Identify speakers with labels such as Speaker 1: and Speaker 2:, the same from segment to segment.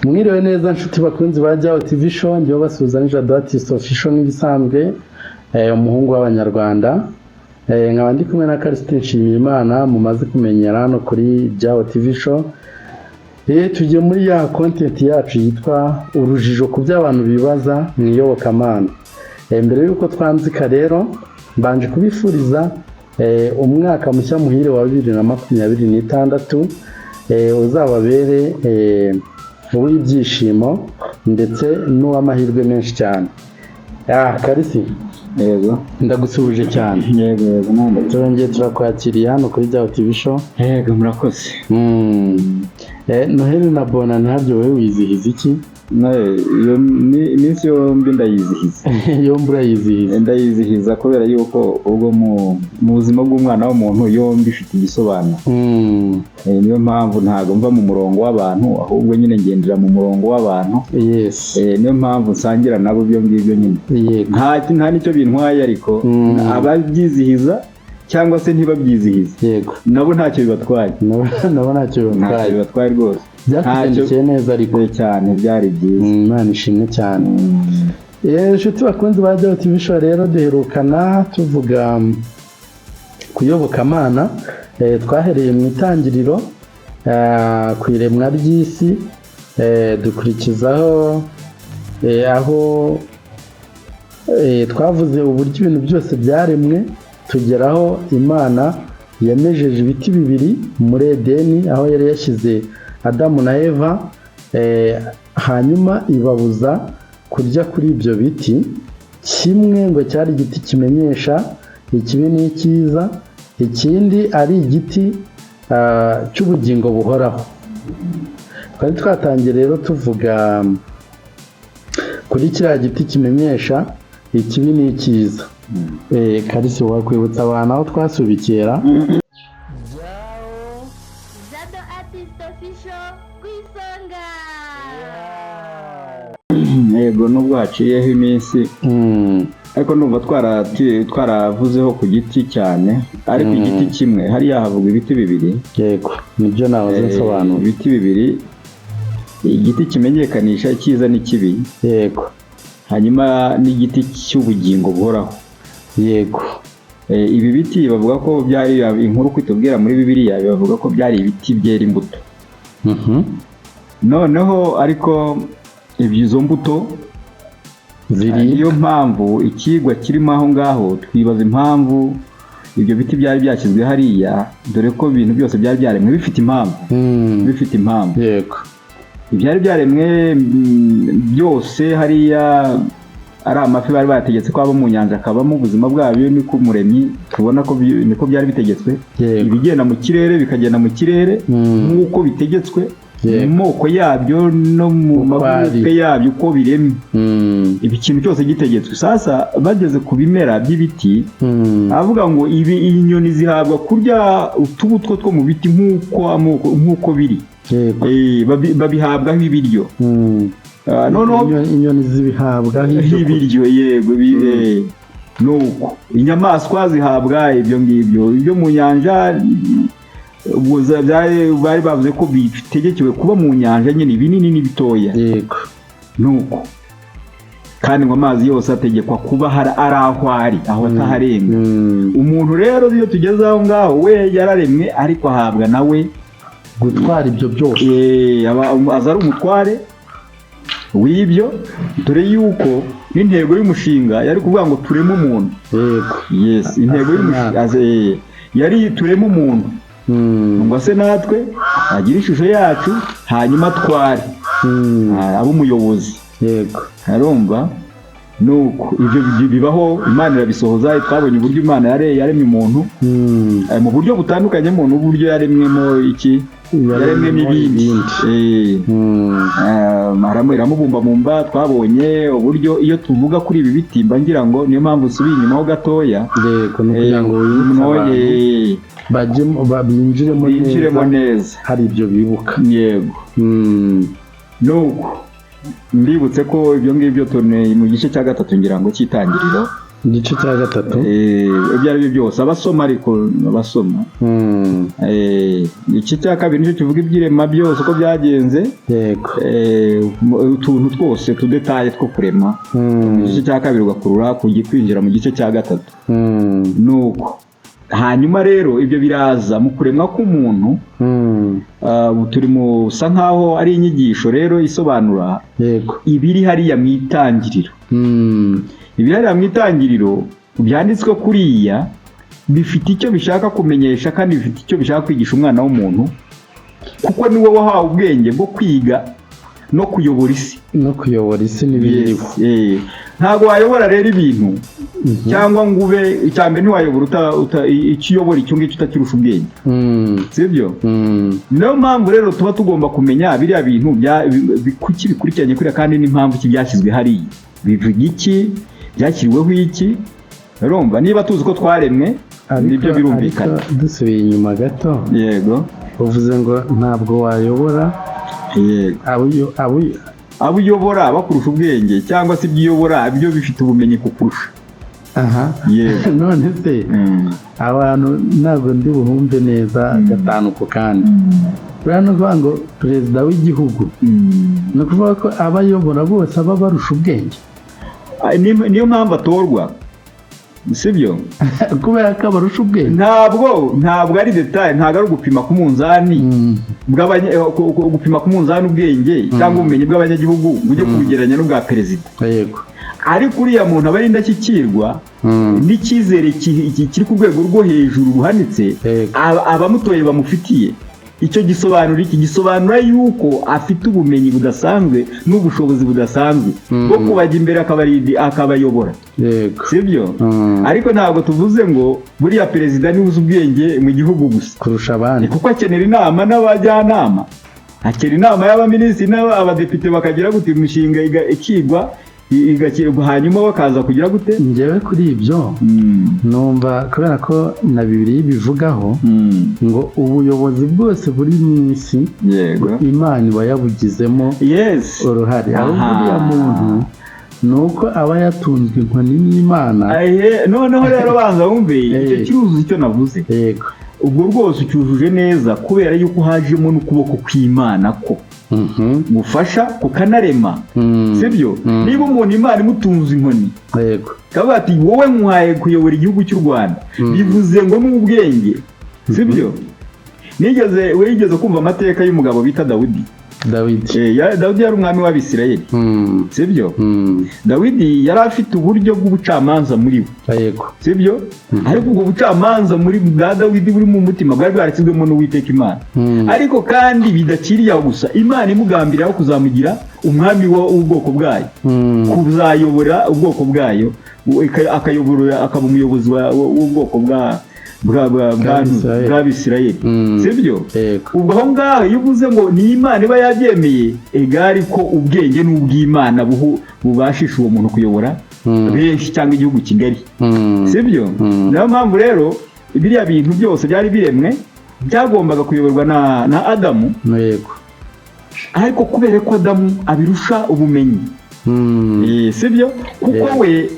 Speaker 1: Mwiriwe neza nshuti bakunzi ba Jyaho TV Show, njyewe basuhuza ni Jado Artist Official nk'ibisanzwe, umuhungu w'Abanyarwanda. Nkaba ndi kumwe na Callixte Nshimiyimana mumaze kumenyera hano kuri Jyaho TV Show. Tugiye muri ya content yacu yitwa urujijo ku byo abantu bibaza mu iyobokamana. Mbere y'uko twanzika rero, mbanje kubifuriza umwaka mushya muhire wa 2026, uzababere uw'ibyishimo ndetse n'uw'amahirwe menshi cyane. Karisi,
Speaker 2: Yego.
Speaker 1: ndagusuhuje cyane.
Speaker 2: Yego, nanjye.
Speaker 1: Turongeye turakwakiriye hano kuri Jyaho TV Show.
Speaker 2: Yego, murakoze.
Speaker 1: Noheli na Bonane ntabyo, wowe wizihiza iki?
Speaker 2: Iyo iminsi yombi ndayizihiza.
Speaker 1: Yombi urayizihiza?
Speaker 2: Ndayizihiza kubera yuko ubwo mu buzima bw'umwana w'umuntu yombi ifite igisobanuro. Niyo mpamvu ntabwo mva mu murongo w'abantu, ahubwo nyine ngendera mu murongo w'abantu. Niyo mpamvu nsangira nabo ibyo ngibyo nyine. Nta n'icyo bintwaye, ariko ababyizihiza cyangwa se ntibabyizihize, nabo ntacyo bibatwaye.
Speaker 1: Nabo ntacyo
Speaker 2: Ntacyo
Speaker 1: bibatwaye.
Speaker 2: bibatwaye rwose.
Speaker 1: Byakugendekeye neza ariko?
Speaker 2: Cyane, byari byiza.
Speaker 1: Imana ishimwe cyane. Inshuti bakunzi ba Jyaho TV Show rero, duherukana tuvuga kuyobokamana. Twahereye mu itangiriro, ku iremwa ry'isi, dukurikizaho aho twavuze uburyo ibintu byose byaremwe, tugeraho Imana yamejeje ibiti bibiri muri Edeni aho yari yashyize Adamu na Eva, hanyuma ibabuza kurya kuri ibyo biti. Kimwe ngo cyari igiti kimenyesha ikibi n'icyiza, ikindi ari igiti cy'ubugingo buhoraho. Twari twatangiye rero tuvuga kuri kiriya giti kimenyesha ikibi n'icyiza. Karisi, wakwibutsa abantu aho twasubikira?
Speaker 3: Jado Artist Official ku isonga.
Speaker 2: Yego, nubwo haciyeho iminsi, ariko ndumva twaravuzeho ku giti cyane, ariko igiti kimwe, hariya havugwa ibiti bibiri.
Speaker 1: Yego, nibyo nahoze nsobanura.
Speaker 2: Ibiti bibiri, igiti kimenyekanisha icyiza n'ikibi, hanyuma n'igiti cy'ubugingo buhoraho. Ibi biti bavuga ko byari, inkuru kwitubwira muri Bibiliya, bavuga ko byari ibiti byera imbuto. Noneho ariko izo mbuto
Speaker 1: ziri
Speaker 2: niyo mpamvu ikigwa kirimo aho ngaho, twibaza impamvu ibyo biti byari byashyizwe hariya, dore ko ibintu byose byari byaremwe bifite impamvu. Bifite impamvu. Ibyari byaremwe byose hariya, ari amafi bari bayategetse ko aba mu nyanja, akabamo ubuzima bwabyo, niko Umuremyi tubona ko niko byari bitegetswe. Ibigenda mu kirere bikagenda mu kirere nk'uko bitegetswe, mu moko yabyo no mu
Speaker 1: Uko ari.
Speaker 2: magurupe yabyo, uko biremye, ibi kintu cyose gitegetswe. Sasa bageze ku bimera by'ibiti, avuga ngo ibi, iyi nyoni zihabwa kurya utubuto two mu biti nk'uko amoko, nk'uko biri. Babihabwaho ibiryo. Noneho
Speaker 1: Inyoni zibihabwa ibyo kurya.
Speaker 2: Ibiryo, yego. Nuko inyamaswa zihabwa ibyo ngibyo, ibyo mu nyanja, ubwo bari bavuze ko bitegekewe kuba mu nyanja nyine, ibinini n'ibitoya. Nuko kandi ngo amazi yose ategekwa kuba ari aho ari, aho ataharenga. Umuntu rero, iyo tugeze aho ngaho, we yararemwe, ariko ahabwa nawe
Speaker 1: gutwara ibyo byose.
Speaker 2: Aza ari umutware w'ibyo, dore yuko n'intego y'umushinga yari kuvuga ngo tureme umuntu. Yes, intego y'umushinga yari tureme umuntu ngo ase natwe, agire ishusho yacu, hanyuma atware, abe umuyobozi. Arumva nuko ibyo bibaho, Imana irabisohoza. Twabonye uburyo Imana yaremye umuntu mu buryo butandukanye, umuntu uburyo yaremwemo iki, yaremwemo ibindi. Iramubumbabumba. Twabonye uburyo iyo tuvuga kuri ibi biti, mba ngira ngo niyo mpamvu nsubiye inyuma ho gatoya.
Speaker 1: Yego, ni ukugira ngo wibutse abantu binjiremo
Speaker 2: binjiremo
Speaker 1: neza,
Speaker 2: neza.
Speaker 1: Hari ibyo bibuka.
Speaker 2: Yego. Nuko mbibutse ko ibyo ngibyo tune mu gice cya gatatu, ngira ngo cy'itangiriro.
Speaker 1: Igice cya gatatu.
Speaker 2: Ibyo ari byo byose abasoma, ariko abasoma igice cya kabiri nicyo kivuga iby'irema byose uko byagenze.
Speaker 1: Yego.
Speaker 2: Utuntu twose tudetaye two kurema. Igice cya kabiri ugakurura kujya kwinjira mu gice cya gatatu. Nuko hanyuma rero ibyo biraza mu kuremwa k'umuntu. Turi mu sa nkaho ari inyigisho rero isobanura ibiri hariya mu itangiriro. Ibiri hariya mu itangiriro byanditswe kuriya bifite icyo bishaka kumenyesha, kandi bifite icyo bishaka kwigisha umwana w'umuntu, kuko niwe wahawe ubwenge bwo kwiga no kuyobora isi.
Speaker 1: No kuyobora isi n'ibiriho.
Speaker 2: Yes. Ntabwo wayobora rero ibintu cyangwa ngo ube icya mbere, ntiwayobora icyo uyobora icyo ngicyo utakirusha ubwenge. Sibyo? Niyo mpamvu rero tuba tugomba kumenya biriya bintu kuki bikurikiranye kuriya, kandi n'impamvu ki byashyizwe hariya, bivuga iki, byashyiriweho iki. Urumva niba tuzi ko twaremwe, nibyo birumvikana.
Speaker 1: Ariko dusubiye inyuma gato,
Speaker 2: Yego.
Speaker 1: uvuze ngo ntabwo wayobora
Speaker 2: Yego.
Speaker 1: abo
Speaker 2: Abo uyobora bakurusha ubwenge, cyangwa se ibyo uyobora byo bifite ubumenyi kukurusha.
Speaker 1: Aha.
Speaker 2: Yego.
Speaker 1: None se abantu ntabwo ndi buhumve neza gatanu ku kandi. Buriya ni ukuvuga ngo perezida w'igihugu, ni ukuvuga ko abayobora bose aba barusha ubwenge?
Speaker 2: Niyo mpamvu atorwa, sibyo?
Speaker 1: Kubera ko abarusha ubwenge.
Speaker 2: Ntabwo ari détail, ntabwo ari ugupima ku munzani gupima ku munzani ubwenge cyangwa ubumenyi bw'abanyagihugu ngo ujye kubugereranya n'ubwa perezida. Ariko uriya muntu aba ari indashyikirwa n'icyizere kiri ku rwego rwo hejuru ruhanitse abamutoye bamufitiye. Icyo gisobanura iki? Gisobanura yuko afite ubumenyi budasanzwe n'ubushobozi budasanzwe bwo kubajya imbere akabayobora. Sibyo? Ariko ntabwo tuvuze ngo buriya perezida niwe uzi ubwenge mu gihugu gusa
Speaker 1: kurusha abandi.
Speaker 2: Kuko akenera inama n'abajyanama, akenera inama y'abaminisitiri n'abadepite, bakagira gute, imishinga ikigwa, igakirwa, hanyuma bakaza kugira gute.
Speaker 1: Njyewe kuri ibyo numva, kubera ko na Bibiliya ibivugaho ngo ubuyobozi bwose buri mu isi, Imana iba yabugizemo uruhare. Ahubwo uriya muntu ni uko aba yatunzwe inkoni n'Imana.
Speaker 2: Ahe, noneho rero banza wumve icyo kiruzuza icyo navuze. Ubwo rwose ucyujuje neza, kubera yuko hajemo n'ukuboko kw'Imana ko gufasha kukanarema. Sibyo? Niba umuntu Imana imutunze inkoni, kavuga ati wowe nkuhaye kuyobora igihugu cy'u Rwanda, bivuze ngo n'ubwenge, sibyo? Nigeze, wigeze kumva amateka y'umugabo bita Dawidi?
Speaker 1: Dawidi.
Speaker 2: Dawidi yari umwami w'Abisirayeli. Sibyo? Dawidi yari afite uburyo bw'ubucamanza muri we. Sibyo? Ariko ubwo bucamanza muri bwa Dawidi buri mu mutima bwari bwarashyizwemo n'Uwiteka Imana. Ariko kandi bidakiriye aho gusa, Imana imugambiriraho kuzamugira umwami w'ubwoko bwayo, kuzayobora ubwoko bwayo, akayobora, akaba umuyobozi w'ubwoko
Speaker 1: Bw'Abisirayeli.
Speaker 2: bw'Abisirayeli. Sibyo?
Speaker 1: Yego.
Speaker 2: Ubwo aho ngaho iyo uvuze ngo ni Imana iba yabyemeye, egari ko ubwenge n'ubw'Imana bubashisha uwo muntu kuyobora benshi cyangwa igihugu kigari. Sibyo? Niyo mpamvu rero biriya bintu byose byari biremwe byagombaga kuyoborwa na Adamu. Ariko kubera ko Adamu abirusha ubumenyi, sibyo? Kuko we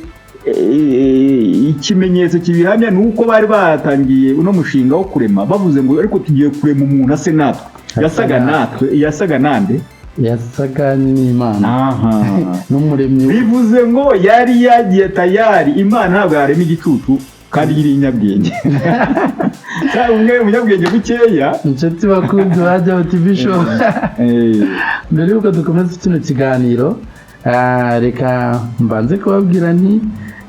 Speaker 2: ikimenyetso kibihamya ni uko bari batangiye uno mushinga wo kurema bavuze ngo ariko tugiye kurema umuntu ase natwe. Yasaga natwe, yasaga nande?
Speaker 1: Yasaga n'Imana,
Speaker 2: Aha.
Speaker 1: n'umuremyi we.
Speaker 2: Bivuze ngo yari yagiye tayari. Imana ntabwo yarema igicucu kandi iri inyabwenge, cyangwa umwe umunyabwenge bukeya.
Speaker 1: Inshuti bakunzi ba Jabo TV Show, mbere y'uko dukomeza kino kiganiro, reka mbanze kubabwira nti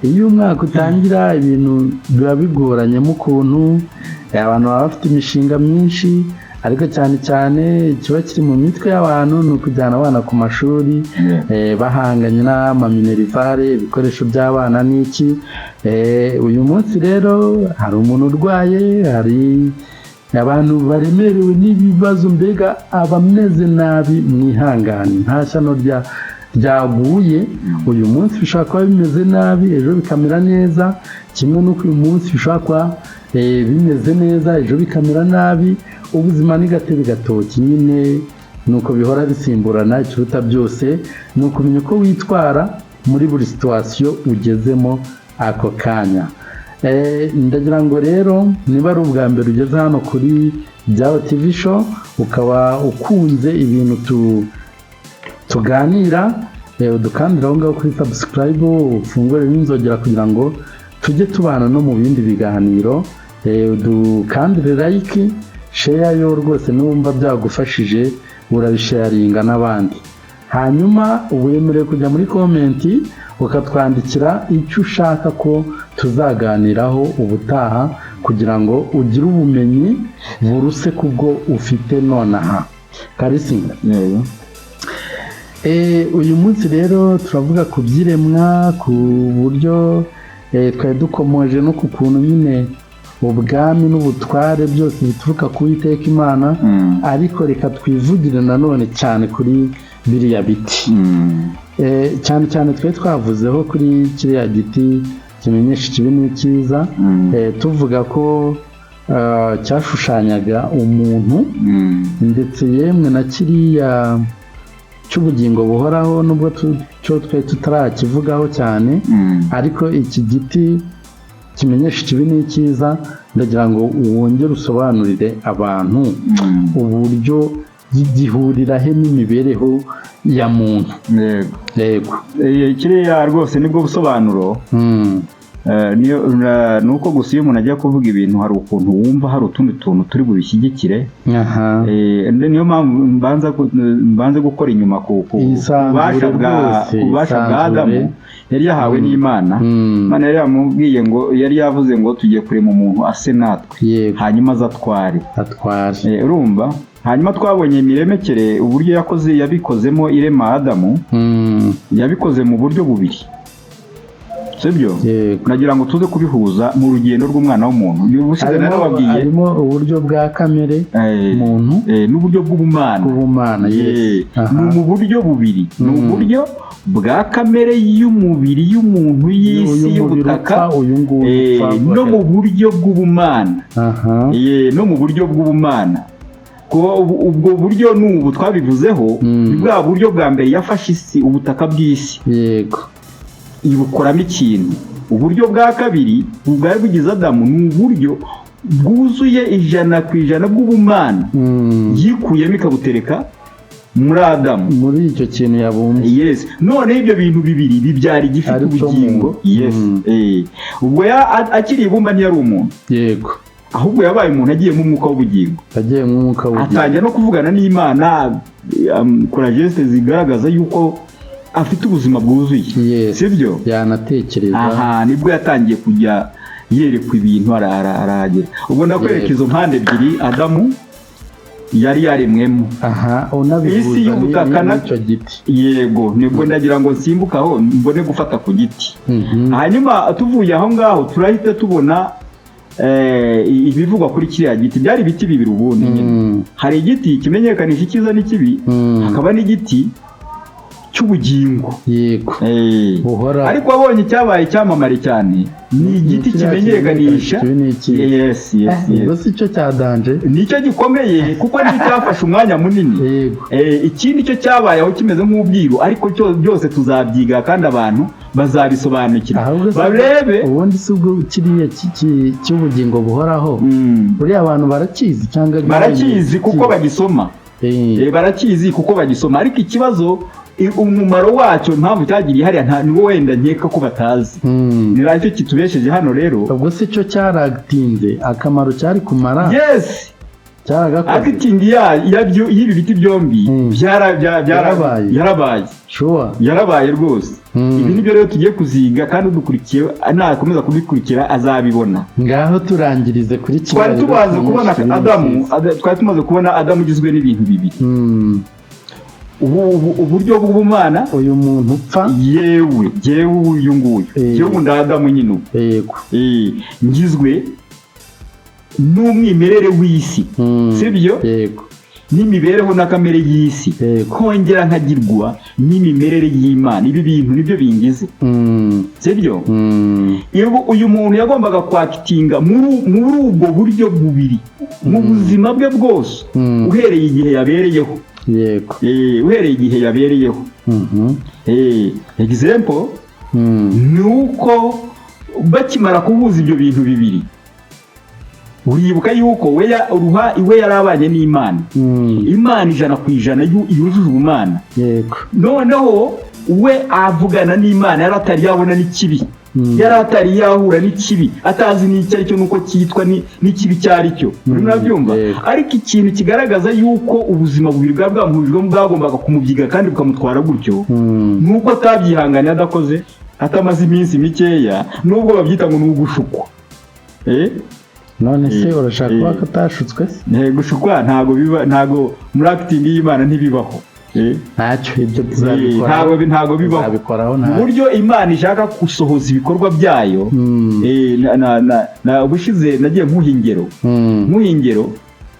Speaker 1: iyo umwaka utangira ibintu biba bigoranyemo ukuntu, abantu baba bafite imishinga myinshi, ariko cyane cyane ikiba kiri mu mitwe y'abantu ni ukujyana abana ku mashuri, bahanganye n'amaminerivare, ibikoresho by'abana n'iki. Uyu munsi rero hari umuntu urwaye, hari abantu baremerewe n'ibibazo, mbega abameze nabi, mwihangane, nta shyano ryaguye. Uyu munsi bishobora kuba bimeze nabi, ejo bikamera neza, kimwe n'uko uyu munsi bishobora kuba bimeze neza, ejo bikamera nabi. Ubuzima ni gatebe gatoki nyine, ni uko bihora bisimburana. Ikiruta byose ni ukumenya uko witwara muri buri situation ugezemo. ako kanya. Ndagira ngo rero niba ari ubwa mbere ugeze hano kuri Byawe TV Show, ukaba ukunze ibintu tuganira, udukandira aho ngaho kuri subscribe, ufungure n'inzogera kugira ngo tujye tubana no mu bindi biganiro. Udukandire like, share yo rwose, niwumva byagufashije urabisharinga n'abandi. Hanyuma wemerewe kujya muri comment ukatwandikira icyo ushaka ko tuzaganiraho ubutaha, kugira ngo ugire ubumenyi buruse kubwo ufite nonaha. Karisi,
Speaker 2: Yego.
Speaker 1: Uyu munsi rero turavuga ku by'iremwa, ku buryo twari dukomoje no ku kuntu nyine ubwami n'ubutware byose bituruka ku Uwiteka Imana, ariko reka twivugire nanone cyane kuri biriya biti. Cyane cyane twari twavuzeho kuri kiriya giti kimenyesha ikibi n'icyiza, tuvuga ko cyashushanyaga umuntu, ndetse yemwe na kiriya cy'ubugingo buhoraho, nubwo cyo twari tutarakivugaho cyane. Ariko iki giti kimenyesha ikibi n'icyiza, ndagira ngo wongere usobanurire abantu uburyo gihurira he n'imibereho ya muntu.
Speaker 2: Yego.
Speaker 1: Yego.
Speaker 2: Kiriya rwose nibwo busobanuro. Ni uko gusa iyo umuntu ajya kuvuga ibintu, hari ukuntu wumva hari utundi tuntu turi bubishyigikire. Niyo mpamvu mbanza gukora inyuma ku
Speaker 1: Isanzure
Speaker 2: bubasha bwa
Speaker 1: rwose,
Speaker 2: ku bubasha bwa
Speaker 1: isanzure.
Speaker 2: Adamu yari yahawe n'Imana. Imana yari yamubwiye ngo, yari yavuze ngo tugiye kurema umuntu ase natwe, hanyuma aze atware.
Speaker 1: Atware.
Speaker 2: Urumva, hanyuma twabonye imiremekere, uburyo yakoze, yabikozemo irema Adamu. Yabikoze mu buryo bubiri, sibyo?
Speaker 1: Yego.
Speaker 2: Nagira ngo tuze kubihuza mu rugendo rw'umwana w'umuntu. Ni ubushize
Speaker 1: Harimo,
Speaker 2: narababwiye
Speaker 1: harimo uburyo bwa kamere muntu
Speaker 2: n'uburyo bw'ubumana.
Speaker 1: Bw'ubumana, yes.
Speaker 2: Ni mu buryo bubiri, ni uburyo bwa kamere y'umubiri y'umuntu, y'isi,
Speaker 1: Uyu mubiri
Speaker 2: y'ubutaka,
Speaker 1: upfa, uyu nguyu upfa.
Speaker 2: No mu buryo bw'ubumana. No mu buryo bw'ubumana. Kuba ubwo buryo ni ubu twabivuzeho. Ni bwa buryo bwa mbere yafashe isi, ubutaka bw'isi, ibukoramo ikintu. Uburyo bwa kabiri bwari bugize Adamu ni uburyo bwuzuye 100% bw'ubumana, yikuyemo ikabutereka muri Adamu,
Speaker 1: muri icyo kintu yabumbye.
Speaker 2: Yes, noneho ibyo bintu bibiri bibyara igifite
Speaker 1: Ari cyo
Speaker 2: ubugingo.
Speaker 1: muntu.
Speaker 2: Yes. Ubwo akiri ibumba ntiyari umuntu, ahubwo yabaye umuntu agiyemo umwuka w'ubugingo.
Speaker 1: Agiye nk'umwuka w'ubugingo.
Speaker 2: Atangira no kuvugana n'Imana, kora geste zigaragaza yuko afite ubuzima bwuzuye. Sibyo?
Speaker 1: Yanatekereza.
Speaker 2: Aha nibwo yatangiye kujya yerekwa ibintu, arahagera. Ubwo ndakwereka izo mpande ebyiri Adamu yari yaremwemo.
Speaker 1: Aha unabihuza
Speaker 2: Isi y'ubutaka
Speaker 1: n'icyo giti.
Speaker 2: Yego, nibwo ndagira ngo nsimbuke aho mbone gufata ku giti. Hanyuma tuvuye aho ngaho turahita tubona ibivugwa kuri kiriya giti. Byari ibiti bibiri ubundi nyine. Hari igiti kimenyekanisha icyiza n'ikibi, hakaba n'igiti cy'ubugingo
Speaker 1: Buhoraho.
Speaker 2: Ariko wabonye icyabaye icyamamare cyane ni igiti
Speaker 1: kiriya
Speaker 2: kimenyekanisha
Speaker 1: ikibi n'icyiza.
Speaker 2: Yes.
Speaker 1: Ubwo si cyo cya danger?
Speaker 2: Nicyo gikomeye kuko nicyo cyafashe umwanya munini. Ikindi cyo cyabayeho kimeze nk'ubwiru, ariko cyo byose tuzabyiga kandi abantu bazabisobanukirwa,
Speaker 1: Ahubwo se,
Speaker 2: barebe.
Speaker 1: ubundi si ubwo kiriya cy'ubugingo buhoraho, buriya abantu barakizi cyangwa
Speaker 2: Barakizi kuko bagisoma. Barakizi kuko bagisoma, ariko ikibazo umumaro wacyo, impamvu cyagiriye hariya, nta niwo wenda nkeka ko batazi. Ni nacyo kitubesheje hano rero.
Speaker 1: Ubwo si cyo cyaratinze akamaro cyari kumara?
Speaker 2: Yes.
Speaker 1: Cyaragakoze.
Speaker 2: Acting y'ibi biti byombi
Speaker 1: Yarabaye.
Speaker 2: Yarabaye. Yarabaye rwose. Ibi nibyo rero tugiye kuziga, kandi udukurikiye nakomeza kubikurikira azabibona.
Speaker 1: Ngaho turangirize kuri kiriya
Speaker 2: Twari
Speaker 1: rero
Speaker 2: tumaze kubona
Speaker 1: kimenyesha
Speaker 2: Adamu
Speaker 1: ibintu.
Speaker 2: Twari tumaze kubona Adamu ugizwe n'ibintu bibiri. Ubu uburyo bw'ubumana.
Speaker 1: Uyu muntu upfa.
Speaker 2: Yewe, yewe, uyu nguyu, yewe undi Adamu nyine ubu. Ngizwe n'umwimerere w'isi, sibyo?
Speaker 1: Yego.
Speaker 2: N'imibereho na kamere y'isi, kongera nkagirwa n'imimerere y'Imana. Ibi bintu nibyo bingize, sibyo? Iyo uyu muntu yagombaga kwakitinga muri ubwo buryo bubiri mu buzima bwe bwose, uhereye igihe yabereyeho. Uhereye igihe yabereyeho. Example ni uko Bakimara kuhuza ibyo bintu bibiri, uribuka yuko we we yari abanye n'Imana, Imana 100% yujuje ubumana.
Speaker 1: Yego.
Speaker 2: Noneho we avugana n'Imana yari atari yabona n'ikibi, yari atari yahura n'ikibi, atazi n'icyo ari cyo n'uko cyitwa n'ikibi icyo ari cyo. Urimo urabyumva?
Speaker 1: Yego.
Speaker 2: Ariko ikintu kigaragaza yuko ubuzima bubiri bwari bwamuhurijwemo bwagombaga kumubyiga kandi bukamutwara gutyo, nuko atabyihanganiye, adakoze, atamaze iminsi mikeya, nubwo babyita ngo ni ugushukwa.
Speaker 1: None se urashaka kuba ko atashutswe se?
Speaker 2: Gushukwa ntago biba, ntago muri acting y'Imana ntibibaho.
Speaker 1: Ntacyo, ibyo tuzabikoraho.
Speaker 2: Ntago bibaho.
Speaker 1: Tuzabikoraho
Speaker 2: Mu
Speaker 1: ntacyo.
Speaker 2: buryo Imana ishaka gusohoza ibikorwa byayo, ubushize nagiye nkuha ingero, nkuha ingero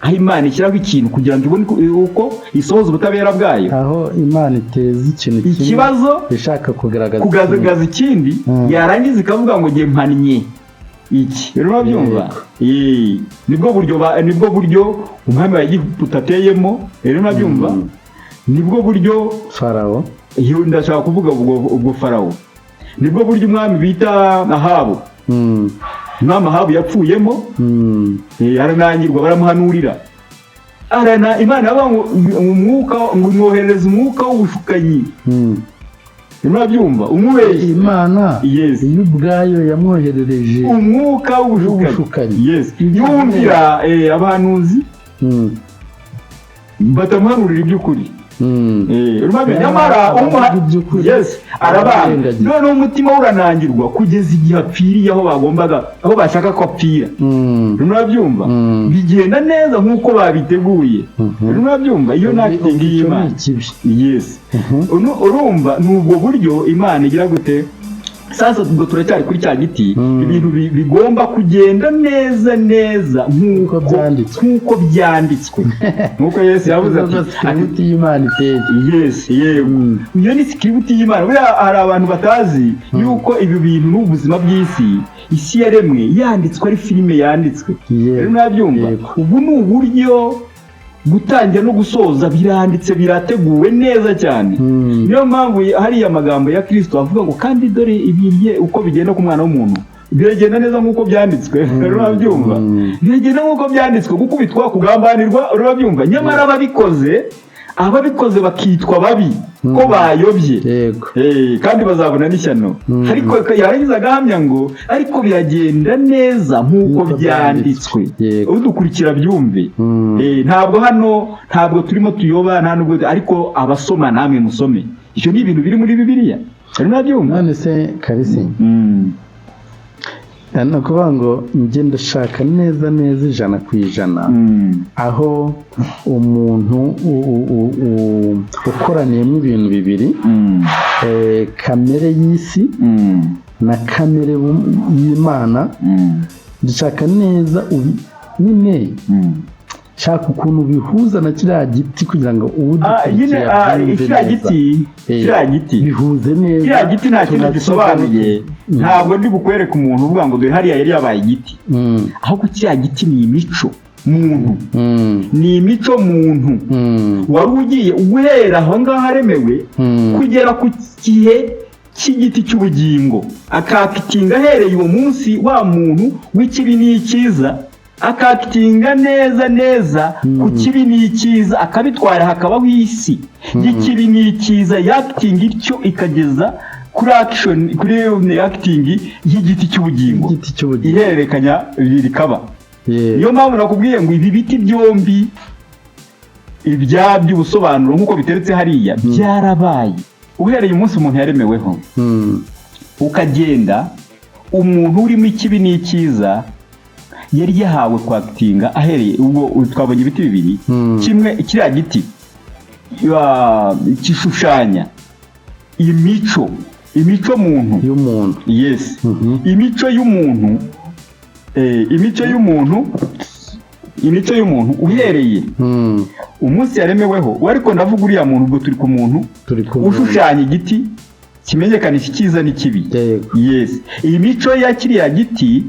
Speaker 2: aho Imana ishyiraho ikintu kugira ngo ibone uko isohoza ubutabera bwayo.
Speaker 1: Aho Imana iteza ikintu kimwe
Speaker 2: Ikibazo
Speaker 1: ishaka kugaragaza ikindi.
Speaker 2: Kugaragaza ikindi, yarangiza ikavuga ngo ngiye mpannye iki. Rero urabyumva? Nibwo buryo umwami wa Egiputa ateyemo. Rero urabyumva? Nibwo buryo
Speaker 1: Farawo.
Speaker 2: Iyo ndashaka kuvuga ubwo Farawo, nibwo buryo umwami bita Ahabu, umwami Ahabu yapfuyemo. Aranangirwa, baramuhanurira, arana Imana yavuga ngo umwuka, ngo mwoherereze umwuka w'ubushukanyi. Murabyumva? Umubeshyi.
Speaker 1: Imana
Speaker 2: Yes.
Speaker 1: iyo ubwayo yamwoherereje
Speaker 2: umwuka w'ubushukanyi.
Speaker 1: W'ubushukanyi.
Speaker 2: Yes, yumvira abahanuzi batamuhanurira iby'ukuri. Urumva? Nyamara
Speaker 1: Abavuga
Speaker 2: umuha
Speaker 1: iby'ukuri,
Speaker 2: yes, arabanga.
Speaker 1: arabirengagiza.
Speaker 2: Noneho umutima we uranangirwa kugeza igihe apfiriye aho bagombaga, aho bashaka ko apfira. Murabyumva? Bigenda neza nk'uko babiteguye. Murabyumva? Iyo ni acting
Speaker 1: Icyo ni
Speaker 2: y'Imana.
Speaker 1: ikibi.
Speaker 2: Yes. Urumva ni ubwo buryo Imana igira gute. Sasa ubwo turacyari kuri cya giti, ibintu bigomba kugenda neza neza nk'uko
Speaker 1: Nk'uko byanditswe.
Speaker 2: Nk'uko byanditswe, nk'uko Yesu yavuze ati
Speaker 1: Nubwo script y'Imana iteye.
Speaker 2: Yes, yego, iyo ni script y'Imana. Buriya hari abantu batazi yuko ibi bintu n'ubuzima bw'isi, isi yaremwe yanditswe, ari filime yanditswe. Rero murabyumva?
Speaker 1: Yego.
Speaker 2: Ubu ni uburyo gutangira no gusoza biranditse, birateguwe neza cyane. Niyo mpamvu hariya amagambo ya Kristo avuga ngo kandi dore ibirye uko bigenda ku mwana w'umuntu biragenda neza nk'uko byanditswe. Rero urabyumva? Biragenda nk'uko byanditswe: gukubitwa, kugambanirwa. Urabyumva? Nyamara ababikoze bakitwa babi ko bayobye. Kandi bazabona n'ishyano. Ariko yarangiza agahamya ngo ariko biragenda neza nk'uko
Speaker 1: Nk'uko
Speaker 2: byanditswe. Udukurikira byumve. Ntabwo hano, ntabwo turimo tuyoba, nta nubwo, ariko abasoma namwe musome, icyo ni ibintu biri muri Bibiliya. Rero murabyumva?
Speaker 1: None se Karisi, ni ukuvuga ngo njye ndashaka neza neza 100% aho umuntu ukoraniyemo ibintu bibiri, kamere y'isi na kamere y'Imana, ndashaka neza nyine shaka ukuntu bihuza na kiriya giti kugira ngo
Speaker 2: Nyine
Speaker 1: uwudukurikiye abyumve
Speaker 2: kiriya
Speaker 1: neza.
Speaker 2: giti, kiriya giti,
Speaker 1: Bihuze neza.
Speaker 2: Kiriya giti nta kintu
Speaker 1: Tunakivuge.
Speaker 2: gisobanuye. Ntabwo ndi bukwereke umuntu uvuga ngo dore hariya yari yabaye igiti, ahubwo kiriya giti ni imico muntu, ni imico muntu wari ugiye guhera aho ngaho aremewe kugera ku gihe cy'igiti cy'ubugingo, akakitinga ahereye uwo munsi wa muntu w'ikibi n'icyiza, akakitinga neza neza ku kibi n'icyiza, akabitwara, hakabaho isi y'ikibi n'icyiza, yakitinga ityo ikageza kuri action, kuri acting y'igiti cy'ubugingo.
Speaker 1: Igiti cy'ubugingo.
Speaker 2: Ihererekanya rikaba. Niyo mpamvu nakubwiye ngo ibi biti byombi, ibyabyo ubusobanuro nk'uko biteretse hariya, byarabaye uhereye umunsi umuntu yaremeweho, ukagenda umuntu urimo ikibi n'icyiza yari yahawe kwakitinga ahereye ubwo. Twabonye ibiti bibiri. Kimwe, kiriya giti kishushanya imico muntu.
Speaker 1: Y'umuntu.
Speaker 2: Yes. Imico y'umuntu, imico y'umuntu uhereye umunsi yaremeweho. We ariko ndavuga uriya muntu, ubwo turi ku muntu
Speaker 1: Turi kumwe.
Speaker 2: ushushanya igiti kimenyekanisha icyiza n'ikibi. Yes, iyi mico ya kiriya giti,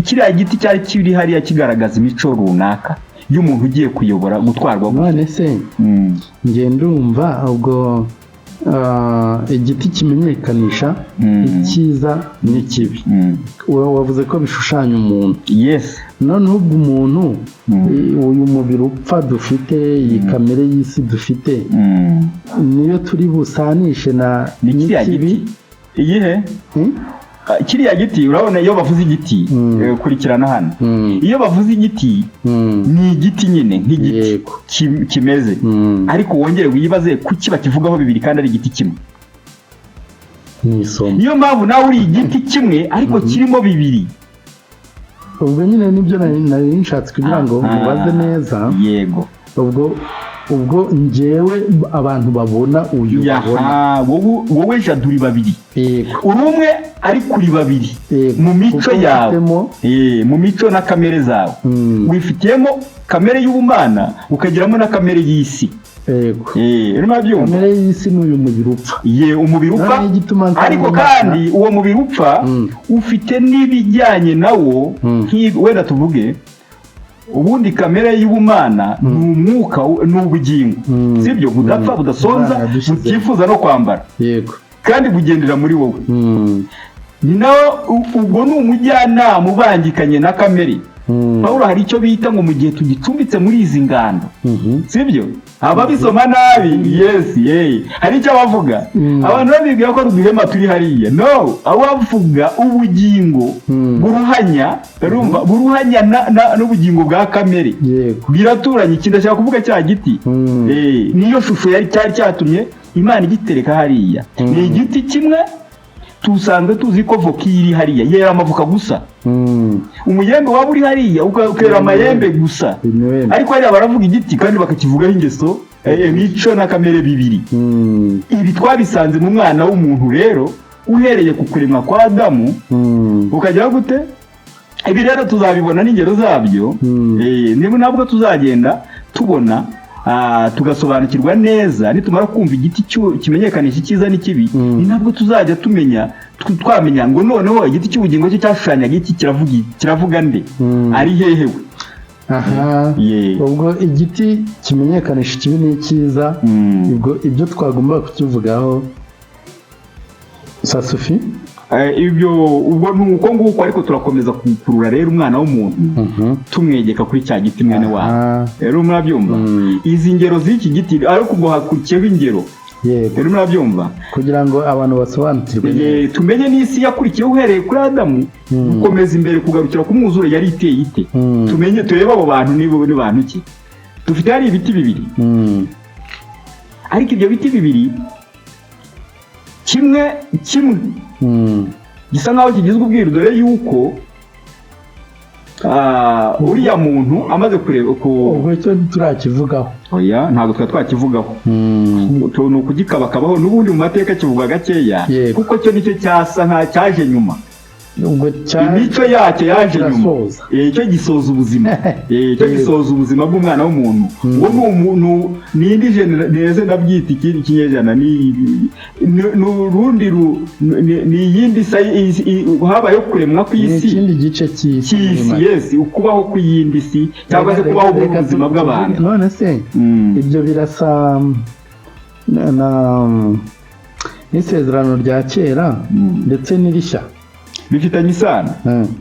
Speaker 2: kiriya giti cyari kiri hariya kigaragaza imico runaka y'umuntu ugiye kuyobora, gutwarwa gutya.
Speaker 1: None se njye ndumva ubwo Igiti kimenyekanisha icyiza n'ikibi. Wavuze ko bishushanya umuntu.
Speaker 2: Yes.
Speaker 1: Noneho ubwo umuntu, uyu mubiri upfa dufite, iyi kamere y'isi dufite, niyo turi busanishe na
Speaker 2: Ni kiriya
Speaker 1: n'ikibi.
Speaker 2: giti iyihe? Kiriya giti, urabona iyo bavuze igiti, kurikirana hano, iyo bavuze igiti, ni igiti nyine nk'igiti kimeze, ariko wongere wibaze kuki bakivugaho bibiri kandi ari igiti kimwe.
Speaker 1: Ni isomo.
Speaker 2: Niyo mpamvu nawe uri igiti kimwe ariko kirimo bibiri.
Speaker 1: Ubwo nyine nibyo nari nshatse kugira ngo mubaze neza.
Speaker 2: Yego.
Speaker 1: Ubwo njyewe abantu babona uyu babona.
Speaker 2: Yaha, wowe Jado uri babiri. Uri umwe ariko uri babiri mu mico
Speaker 1: Kuko
Speaker 2: yawe. Mu mico na kamere zawe, wifitiyemo kamere y'ubumana, ukagiramo na kamere y'isi. Urimo urabyumva?
Speaker 1: Kamere y'isi ni uyu mubiri upfa.
Speaker 2: Ye, umubiri upfa.
Speaker 1: Noneho igituma nsanga
Speaker 2: Ariko
Speaker 1: Imana-
Speaker 2: kandi uwo mubiri upfa ufite n'ibijyanye nawo, wenda tuvuge ubundi kamere y'ubumana ni umwuka, ni ubugingo, sibyo? Budapfa, budasonza,
Speaker 1: Imana yadushyize.
Speaker 2: butifuza no kwambara, kandi bugendera muri wowe. Ni nawo ubwo ni umujyanama ubangikanye na kamere. Pawulo hari icyo bita ngo mu gihe tugicumbitse muri izi ngando, sibyo? Ababisoma nabi, yes, ye, hari icyo bavuga. Abantu babibwira ko ari uduhema turi hariya. No, abavuga ubugingo buruhanya, urumva, buruhanya n'ubugingo bwa kamere, biraturanye. Ikindi ndashaka kuvuga, cya giti, niyo shusho yari cyari cyatumye Imana igitereka hariya. Ni igiti kimwe, tusanzwe tuzi ko voka iyo iri hariya yera amavoka gusa. Umuyembe waba uri hariya ukera amayembe gusa.
Speaker 1: Imyembe.
Speaker 2: Ariko hariya baravuga igiti kandi bakakivugaho ingeso, imico na kamere bibiri. Ibi twabisanze mu mwana w'umuntu rero, uhereye ku kuremwa kwa Adamu, ukajya gute. Ibi rero tuzabibona n'ingero zabyo. Niba nabwo tuzagenda tubona, tugasobanukirwa neza nitumara kumva igiti kimenyekanisha icyiza n'ikibi, ni nabwo tuzajya tumenya, twamenya ngo noneho igiti cy'ubugingo cyo cyashushanyaga iki, kiravuga kiravuga nde, ari hehe we?
Speaker 1: Aha.
Speaker 2: Ye.
Speaker 1: Ubwo igiti kimenyekanisha ikibi n'icyiza, ubwo ibyo twagomba kukivugaho sasufi.
Speaker 2: Ibyo ubwo ni uko nguko, ariko turakomeza kukurura rero umwana w'umuntu, tumwegeka kuri cya giti mwene wabo. Rero murabyumva, izi ngero z'iki giti, ariko ubwo hakurikiyeho ingero. Rero murabyumva.
Speaker 1: Kugira ngo abantu basobanukirwe neza.
Speaker 2: Tumenye n'isi yakurikiyeho uhereye kuri Adamu, gukomeza imbere kugarukira ku mwuzure, yari iteye ite? Tumenye, turebe abo bantu ni bantu ki. Dufite hari ibiti bibiri, ariko ibyo biti bibiri, kimwe kimwe gisa nkaho kigizwe ubwiru, dore yuko uriya muntu amaze kureba ku
Speaker 1: Ubwo icyo ntiturakivugaho.
Speaker 2: Oya, ntabwo twari twakivugaho. Ni ukugikabakabaho n'ubundi mu mateka kivuga gakeya, kuko cyo nicyo cyasa nka cyaje nyuma.
Speaker 1: Ubwo
Speaker 2: Imico yacyo yaje nyuma.
Speaker 1: Kirasoza.
Speaker 2: Cyo gisoza ubuzima. Cyo gisoza ubuzima bw'umwana w'umuntu. Uwo ni umuntu, ni indi neze ndabyita ikindi kinyejana, ni urundi ni iyindi habayeho kuremwa
Speaker 1: Ni
Speaker 2: kw'isi.
Speaker 1: ikindi gice cy'isi.
Speaker 2: Cy'isi, yes, ukubaho kw'iyindi si cyangwa se kubaho bw'ubuzima bw'abantu.
Speaker 1: None se ibyo birasa n'isezerano rya kera ndetse n'irishya?
Speaker 2: Bifitanye isano.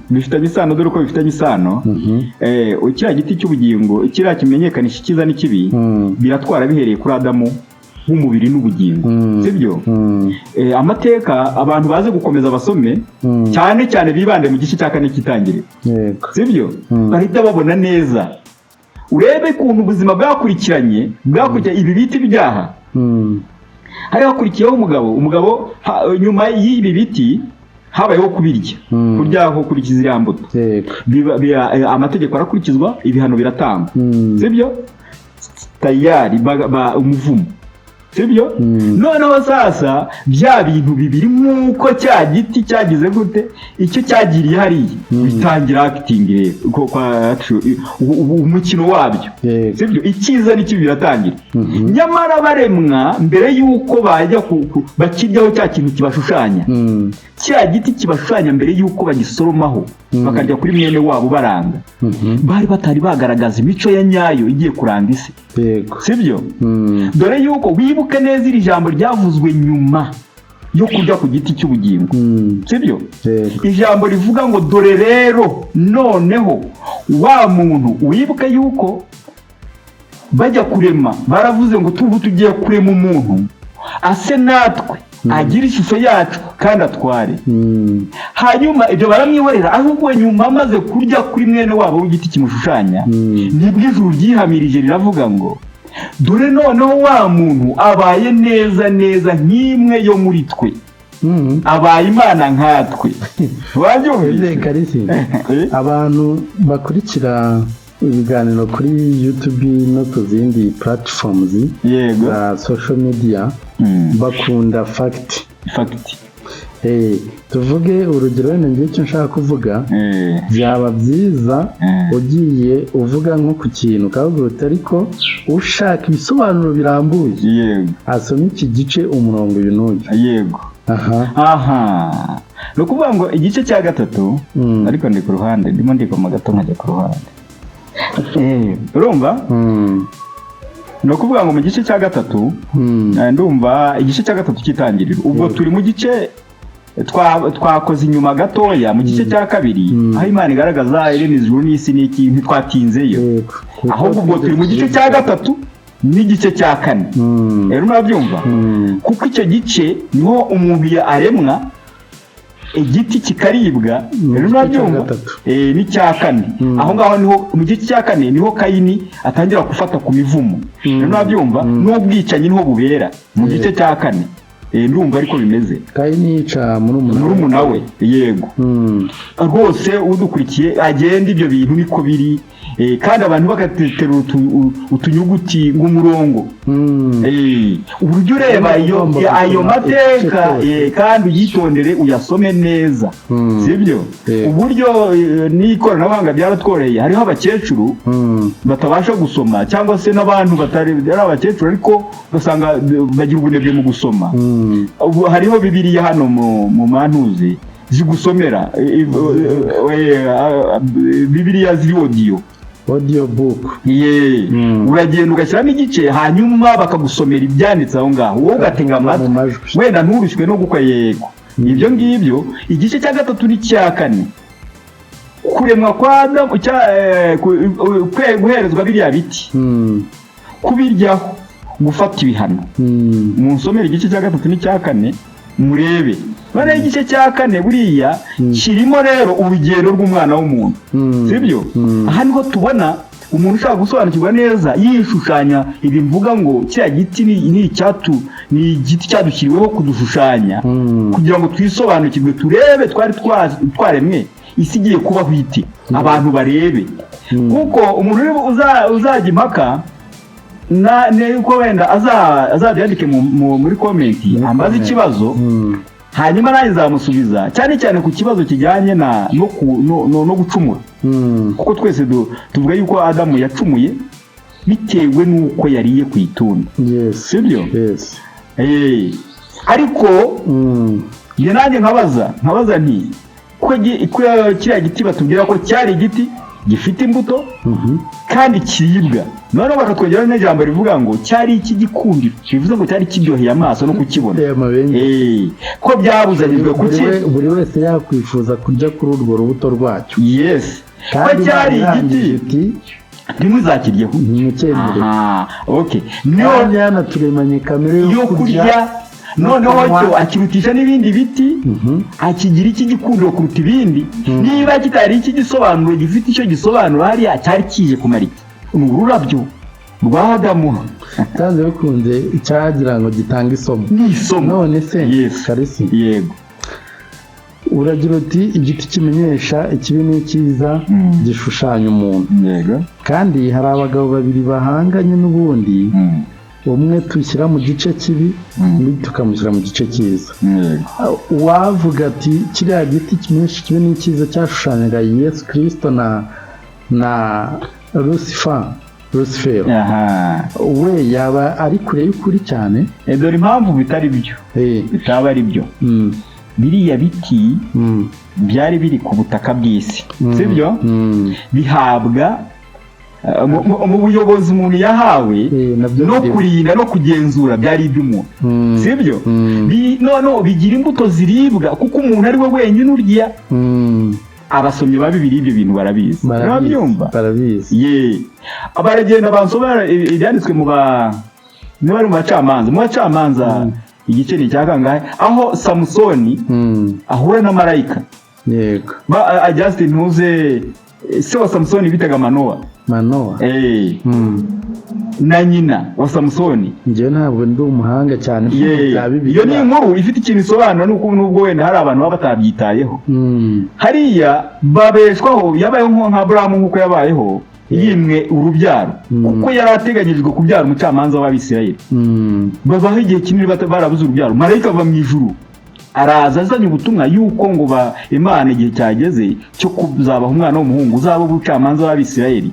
Speaker 2: Bifitanye isano, dore uko bifitanye isano. Kiriya giti cy'ubugingo, kiriya kimenyekanisha icyiza n'ikibi, biratwara bihereye kuri Adamu w'umubiri n'ubugingo, sibyo? Amateka abantu baze gukomeza basome, cyane cyane bibande mu gice cya kane cy'itangiriro, sibyo? Bahita babona neza, urebe ukuntu ubuzima bwakurikiranye, bwakurikiranye ibi bita ibyaha. Hari hakurikiyeho umugabo nyuma y'ibi biti habayeho kubirya, kurya ko kurikiza ziriya mbuto. Amategeko arakurikizwa, ibihano biratangwa, sibyo? Tayari umuvumo, sibyo? Noneho sasa bya bintu bibiri, nk'uko cya giti cyagize gute, icyo cyagiriye hariya, bitangira acting rero umukino wabyo, sibyo? Icyiza n'ikibi biratangira. Nyamara baremwa, mbere y'uko bajya bakiryaho cya kintu kibashushanya, cya giti kibashushanya, mbere y'uko bagisoromaho bakarya kuri mwene wabo baranga, bari batari bagaragaza imico ya nyayo igiye kuranga isi.
Speaker 1: Yego.
Speaker 2: Sibyo? Dore yuko wibuke neza iri jambo ryavuzwe nyuma yo kurya ku giti cy'ubugingo. Sibyo?
Speaker 1: Yego.
Speaker 2: Ijambo rivuga ngo dore rero noneho wa muntu, wibuke yuko bajya kurema baravuze ngo tubu tugiye kurema umuntu ase natwe, agira ishusho yacu kandi atware. Hanyuma ibyo baramwihorera, ahubwo nyuma amaze kurya kuri mwene wabo w'igiti kimushushanya, nibwo ijuru ryihamirije riravuga ngo dore noneho wa muntu abaye neza neza nk'imwe yo muri twe, abaye imana nkatwe. Wabyumvise?
Speaker 1: Ese Kalisi, abantu bakurikira ibiganiro kuri YouTube no ku zindi platforms za social media bakunda fact.
Speaker 2: Fact.
Speaker 1: Tuvuge urugero, wenda ngiye icyo nshaka kuvuga, byaba byiza ugiye uvuga nko ku kintu ukavuga uti ariko ushaka ibisobanuro birambuye asome iki gice, umurongo uyu n'uyu. Aha.
Speaker 2: Aha ni ukuvuga ngo igice cya gatatu, ariko ndi ku ruhande, ndimo ndigoma gato nkajya ku ruhande. Urumva, ni ukuvuga ngo mu gice cya gatatu, ndumva igice cya gatatu cy'itangiriro, ubwo turi mu gice twakoze inyuma gatoya mu gice cya kabiri, aho Imana igaragaza irema ijuru n'isi n'iki, ntitwatinzeyo. Ahubwo ubwo turi mu gice cya gatatu n'igice cya kane. Rero murabyumva, kuko icyo gice niho umuntu aremwa, igiti kikaribwa.
Speaker 1: Mu
Speaker 2: Rero
Speaker 1: gice cya
Speaker 2: murabyumva,
Speaker 1: gatatu.
Speaker 2: N'icya kane. Aho ngaho niho mu gice cya kane niho Kayini atangira gufata ku mivumo. Rero murabyumva, n'ubwicanyi niho bubera mu gice cya kane. Ndumva ariko bimeze.
Speaker 1: Kayini yica murumuna we.
Speaker 2: Murumuna we, yego. Rwose udukurikiye agenda, ibyo bintu niko biri. Kandi abantu bagaterura utunyuguti ng'umurongo. Uburyo ureba iyo
Speaker 1: Ugomba gusoma
Speaker 2: ayo mateka,
Speaker 1: igice cyose.
Speaker 2: Kandi uyitondere uyasome neza. Sibyo?
Speaker 1: Yego.
Speaker 2: Uburyo n'ikoranabuhanga byaratworoheye, hariho abakecuru batabasha gusoma, cyangwa se n'abantu batari ari abakecuru ariko ugasanga bagira ubunebwe mu gusoma. Ubu hariho Bibiliya hano mu mantuzi zigusomera, Bibiliya ziri audio.
Speaker 1: Audio book.
Speaker 2: Ye. Uragenda ugashyiramo igice, hanyuma bakagusomera ibyanditse aho ngaho, wowe ugatega
Speaker 1: Mu
Speaker 2: amatwi,
Speaker 1: majwi.
Speaker 2: wenda nturushywe no gukora. Yego, ibyo ngibyo, igice cya gatatu n'icya kane, kuremwa kwa Adamu, guherezwa biriya biti, kubiryaho, gufata ibihano. Munsomere igice cya gatatu n'icya kane murebe. Noneho igice cya kane buriya kirimo rero urugendo rw'umwana w'umuntu. Sibyo? Aha niho tubona umuntu ushaka gusobanukirwa neza yishushanya ibi mvuga ngo kiriya giti ni icyatu, ni igiti cyadushyiriweho kudushushanya kugira ngo twisobanukirwe, turebe twari twaremwe, isi igiye kubaho ite, abantu barebe. Kuko umuntu uzajya impaka nuko wenda azabyandike muri comment,
Speaker 1: Muri
Speaker 2: ambaze
Speaker 1: comment.
Speaker 2: ikibazo, hanyuma nanjye nzamusubiza, cyane cyane ku kibazo kijyanye na no, ku, no, no, no gucumura, kuko twese tuvuga yuko Adamu yacumuye bitewe n'uko yariye ku itunda. Sibyo?
Speaker 1: Yes.
Speaker 2: Ariko njye nanjye nkabaza nti ko kiriya giti batubwira ko cyari igiti gifite imbuto kandi kiribwa, noneho bakatwongeraho n'ijambo rivuga ngo cyari icy'igikundiro, bivuze ngo cyari kiryoheye amaso no kukibona.
Speaker 1: Biteye amabengeza.
Speaker 2: Ko byabuzanyijwe
Speaker 1: Buri
Speaker 2: kuki?
Speaker 1: Buri wese yakwifuza kurya kuri urwo rubuto rwacyo.
Speaker 2: Yes, ko
Speaker 1: Kandi
Speaker 2: cyari
Speaker 1: Imana
Speaker 2: igiti
Speaker 1: irangije iti
Speaker 2: ntimuzakiryeho.
Speaker 1: Ntimucyemere.
Speaker 2: Aha, okay, niyo
Speaker 1: Kandi yanaturemanye kamere
Speaker 2: yo kurya, noneho
Speaker 1: kunywa.
Speaker 2: cyo akirutisha n'ibindi biti, akigira icy'igikundiro kuruta ibindi. Niba kitari icy'igisobanuro gifite icyo gisobanuro, hariya cyari kije kumara iki? Ni ururabyo rwa Adamu.
Speaker 1: Byanze bikunze cyagira ngo gitange isomo.
Speaker 2: Ni isomo.
Speaker 1: None se,
Speaker 2: Yes.
Speaker 1: Kalisi,
Speaker 2: Yego.
Speaker 1: uragira uti igiti kimenyesha ikibi n'icyiza gishushanya umuntu, kandi hari abagabo babiri bahanganye n'ubundi, umwe tushyira mu gice kibi, undi tukamushyira mu gice cyiza. Uwavuga ati kiriya giti kimenyesha ikibi n'icyiza cyashushanyaga Yesu Kirisito na Lucifer, we yaba ari kure y'ukuri cyane.
Speaker 2: Dore impamvu bitari byo, bitaba ari byo. Biriya biti byari biri ku butaka bw'isi, sibyo? Bihabwa Mu buyobozi umuntu yahawe
Speaker 1: Nabyo
Speaker 2: no
Speaker 1: birimo.
Speaker 2: kurinda no kugenzura byari iby'umuntu, sibyo? No bigira imbuto ziribwa, kuko umuntu ari we wenyine urya. Abasomyi ba Bibiliya ibyo bintu barabizi.
Speaker 1: Barabizi,
Speaker 2: Murabyumva?
Speaker 1: barabizi.
Speaker 2: Ye, baragenda bansomera ibyanditswe mu ba, niba ari mu Bacamanza, igice ni icya kangahe, aho Samusoni ahura na marayika. Justin, ntuze se wa Samusoni bitaga Manowa?
Speaker 1: Manowa.
Speaker 2: Na nyina wa Samusoni.
Speaker 1: Njyewe ntabwo ndi umuhanga cyane mu bya Bibiliya.
Speaker 2: Iyo ni inkuru ifite ikintu isobanura, nuko nubwo wenda hari abantu baba batabyitayeho. Hariya babeshwaho, yabayeho nka Aburahamu, nk'uko yabayeho yimwe urubyaro, kuko yari ateganyijwe kubyara umucamanza w'Abisirayeli. Babaho igihe kinini barabuze urubyaro. Marayika ava mu ijuru araza azanye ubutumwa yuko ngo ba Imana igihe cyageze cyo kuzabaha umwana w'umuhungu uzaba umucamanza w'Abisirayeli.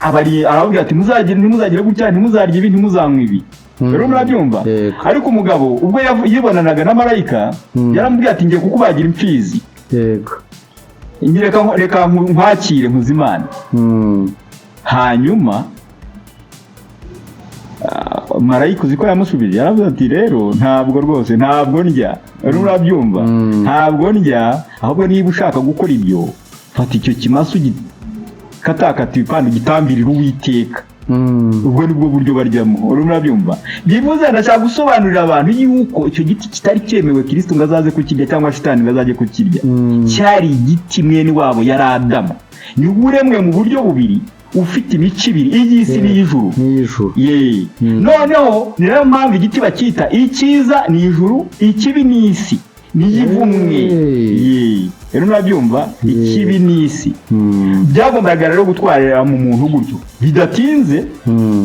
Speaker 2: Abari arababwira ati: "Muzagire, ntimuzagire gutya, ntimuzarye ibi, ntimuzanywe ibi." Rero murabyumva?
Speaker 1: Yego.
Speaker 2: Ariko umugabo ubwo yibonanaga na marayika, yaramubwiye ati: "Ngiye kukubagira imfizi." Reka nkwakire nkuzimana. Hanyuma marayika, uzi ko yamusubije? Yaravuze ati: "Rero ntabwo rwose, ntabwo ndya." Rero urabyumva? "Ntabwo ndya, ahubwo niba ushaka gukora ibyo, fata icyo kimasa ugikatakata ibipande, ugitambirire Uwiteka." Ubwo nibwo buryo baryamo. Urimo urabyumva? Bivuze, ndashaka gusobanurira abantu yuko icyo giti kitari cyemewe Kristo ngo azaze kukirya, cyangwa shitani ngo azajye kukirya. Cyari igiti mwene wabo yari Adamu, niwe uremwe mu buryo bubiri, ufite imico ibiri, iy'isi n'iy'ijuru.
Speaker 1: N'iy'ijuru.
Speaker 2: Ye. Noneho ni nayo mpamvu igiti bacyita icyiza ni ijuru, ikibi ni isi, niyivumwe.
Speaker 1: Hey.
Speaker 2: Ye, rero murabyumva? Ikibi ni isi. Byagombaga rero gutwarira mu muntu gutyo. Bidatinze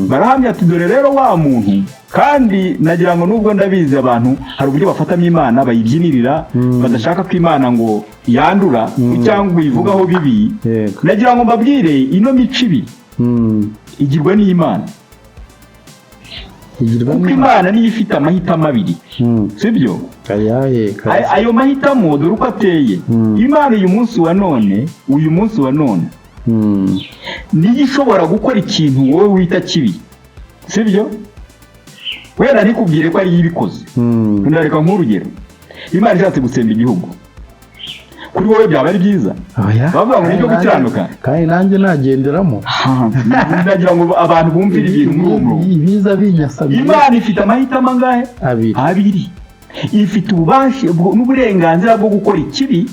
Speaker 2: barahamya ati: "Dore rero wa muntu." Kandi nagira ngo, nubwo ndabizi abantu hari uburyo bafatamo Imana bayibyinirira, badashaka ko Imana ngo yandura cyangwa uyivugaho bibi, nagira ngo mbabwire ino mico ibiri igirwa n'Imana,
Speaker 1: Igirwa
Speaker 2: kuko
Speaker 1: n'Imana.
Speaker 2: Imana niyo ifite amahitamo abiri, sibyo?
Speaker 1: Ayahe?
Speaker 2: Ayo mahitamo dore uko ateye. Imana uyu munsi wa none, uyu munsi wa none, niyo ishobora gukora ikintu wowe wita kibi, sibyo? Wenda ntikubwire ko ariyo ibikoze. Ndareka nk'urugero, Imana ishatse gutsemba igihugu, kuri wowe byaba ari byiza?
Speaker 1: Oya.
Speaker 2: Bavuga ngo nibyo gukiranuka.
Speaker 1: Kandi nanjye nagenderamo.
Speaker 2: Ndagira ngo abantu bumvire ibintu muri uwo murongo.
Speaker 1: Ibiza binyasabye.
Speaker 2: Imana ifite amahitamo angahe?
Speaker 1: Abiri.
Speaker 2: Abiri. Ifite ububasha n'uburenganzira bwo gukora ikibi,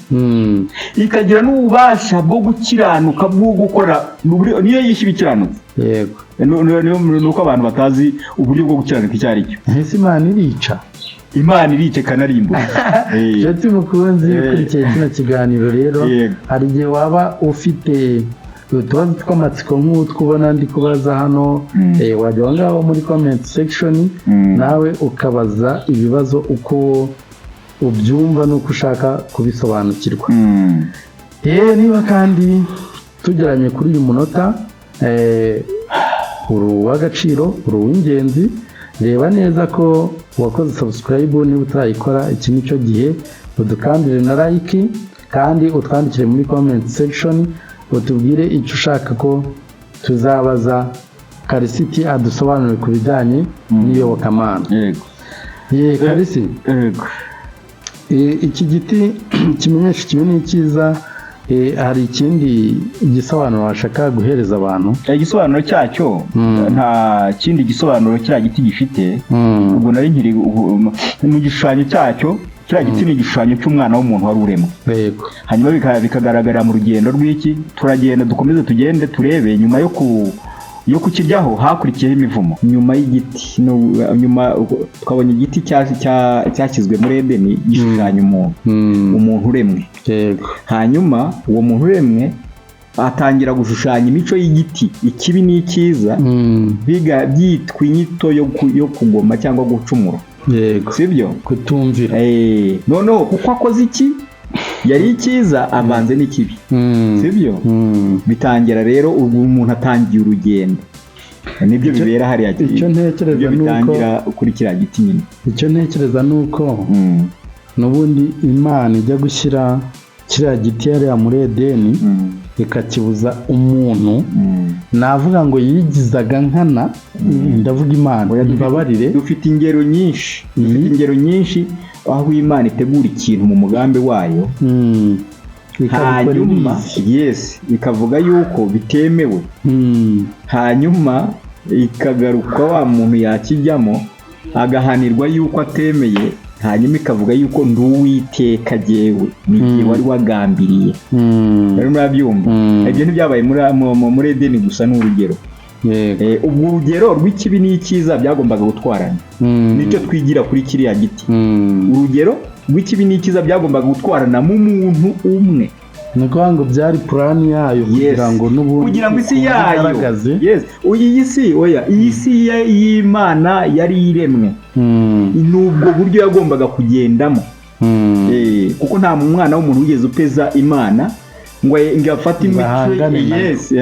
Speaker 2: ikagira n'ububasha bwo gukiranuka, bwo gukora niyo yishe ibikiranutse. Ni uko abantu batazi uburyo bwo gukiranuka icyo ari cyo.
Speaker 1: Ese Imana irica?
Speaker 2: Imana irica ikanarimbura.
Speaker 1: Inshuti mukunzi ukurikiye kino kiganiro rero, hari igihe waba ufite utubazo tw'amatsiko nk'utwo ubona ndi kubaza hano, wajya aho ngaho muri comment section, nawe ukabaza ibibazo uko ubyumva n'uko ushaka kubisobanukirwa. Niba kandi tugeranye kuri uyu munota, uri uw'agaciro, uri uw'ingenzi. Reba neza ko wakoze subscribe. Niba utarayikora, iki ni cyo gihe udukandire na like, kandi utwandikire muri comment section, utubwire icyo ushaka ko tuzabaza Karisiti adusobanurire ku bijyanye n'iyobokamana. Ye Karisi, iki giti kimenyesha ikibi n'icyiza, hari ikindi gisobanuro washaka guhereza abantu?
Speaker 2: Igisobanuro cyacyo, nta kindi gisobanuro kiriya giti gifite. Ubwo nari nkiri mu gishushanyo cyacyo, kiriya giti ni igishushanyo cy'umwana w'umuntu wari uremwe. Hanyuma bikagaragarira mu rugendo rw'iki. Turagenda, dukomeze tugende turebe, nyuma yo kukiryaho hakurikiyeho imivumo.
Speaker 4: Nyuma y'igiti nyuma twabonye igiti cyashyizwe muri Edeni gishushanya umuntu, umuntu uremwe. Hanyuma uwo muntu uremwe atangira gushushanya imico y'igiti, ikibi n'icyiza, byitwa inyito yo kugoma cyangwa gucumura. Sibyo?
Speaker 1: Kutumvira.
Speaker 4: Noneho kuko akoze iki yari icyiza avanze n'ikibi, sibyo? Bitangira rero ubwo umuntu atangiye urugendo, nibyo bibera hariya,
Speaker 1: Icyo ntekereza
Speaker 4: nibyo
Speaker 1: ni uko
Speaker 4: bitangira kuri kiriya giti nyine.
Speaker 1: Icyo ntekereza ni uko n'ubundi Imana ijya gushyira Kiriya giti yariya muri Edeni ikakibuza umuntu, navuga ngo yigizaga nkana, ndavuga Imana imbabarire.
Speaker 2: Dufite ingero nyinshi, dufite ingero nyinshi aho Imana itegura ikintu mu mugambi wayo, hanyuma yes ikavuga yuko bitemewe, hanyuma ikagaruka wa muntu yakijyamo agahanirwa yuko atemeye, hanyuma ikavuga yuko nduwiteka jyewe n'igihe wari wagambiriye. Rero murabyumva, ibyo ntibyabaye muri Edeni gusa, ni urugero. Ubwo urugero rw'ikibi n'icyiza byagombaga gutwarana, nicyo twigira kuri kiriya giti. Urugero rw'ikibi n'icyiza byagombaga gutwarana mu muntu umwe.
Speaker 1: Ni ukuvuga ngo byari purani yayo kugira ngo n'ubundi
Speaker 2: kugira ngo isi yayo, yes, iyi si oya, iyi si y'Imana yari iremwe, n'ubwo buryo yagombaga kugendamo, kuko nta mwana w'umuntu wigeze upeza Imana ngo afate imico, yes,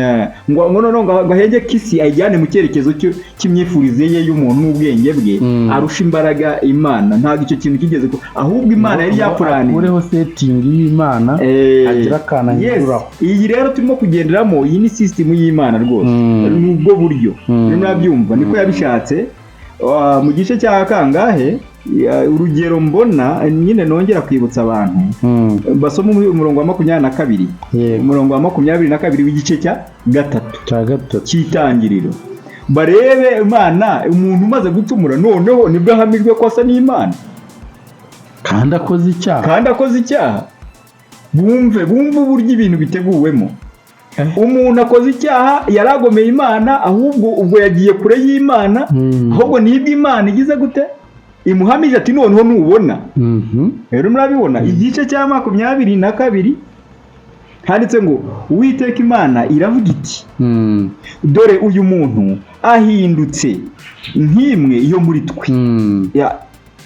Speaker 2: ngo noneho ngo ahegeke isi ayijyane mu cyerekezo cy'imyifurize ye y'umuntu n'ubwenge bwe, arusha imbaraga Imana. Ntabwo icyo kintu kigeze, ahubwo Imana yari yapuraniye
Speaker 1: akureho setting y'Imana, agira akana ahinduraho.
Speaker 2: Iyi rero turimo kugenderamo, iyi ni system y'Imana rwose, ni ubwo buryo. Rero murabyumva niko yabishatse. Mu gice cya kangahe urugero mbona nyine nongera kwibutsa abantu basoma umurongo wa 22, umurongo wa 22 w'igice cya 3 cy'itangiriro, barebe Imana umuntu umaze gucumura noneho nibwo ahamijwe ko asa n'Imana
Speaker 1: kandi akoze icyaha,
Speaker 2: kandi akoze icyaha. Bumve uburyo ibintu biteguwemo. Umuntu akoze icyaha yaragomeye Imana, ahubwo ubwo yagiye kure y'Imana, ahubwo nibwo Imana igize gute imuhamije ati noneho nubona. Rero murabibona igice cya 22 handitse ngo Uwiteka Imana iravuga iti dore uyu muntu ahindutse nk'imwe yo muri twe.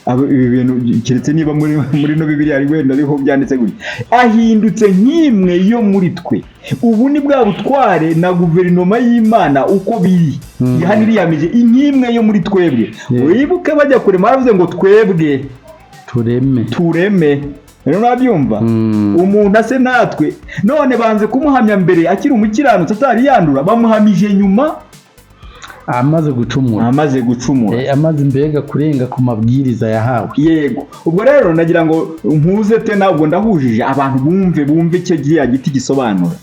Speaker 2: Ibi bintu keretse niba muri no Bibiliya ari wenda ariho byanditse gutya, ahindutse nk'imwe yo muri twe. Ubu ni bwa butware na guverinoma y'Imana uko biri, hano irihamije ink'imwe yo muri twebwe. Wibuke bajya kurema baravuze ngo twebwe tureme. Rero nabyumva umuntu ase natwe, none banze kumuhamya mbere akiri umukiranutsi atari yandura, bamuhamije nyuma
Speaker 1: amaze gucumura, amaze mbega kurenga ku mabwiriza yahawe.
Speaker 2: Yego, ubwo rero nagira ngo mpuze te ntabwo ndahujije abantu bumve icyo gihe giti gisobanura.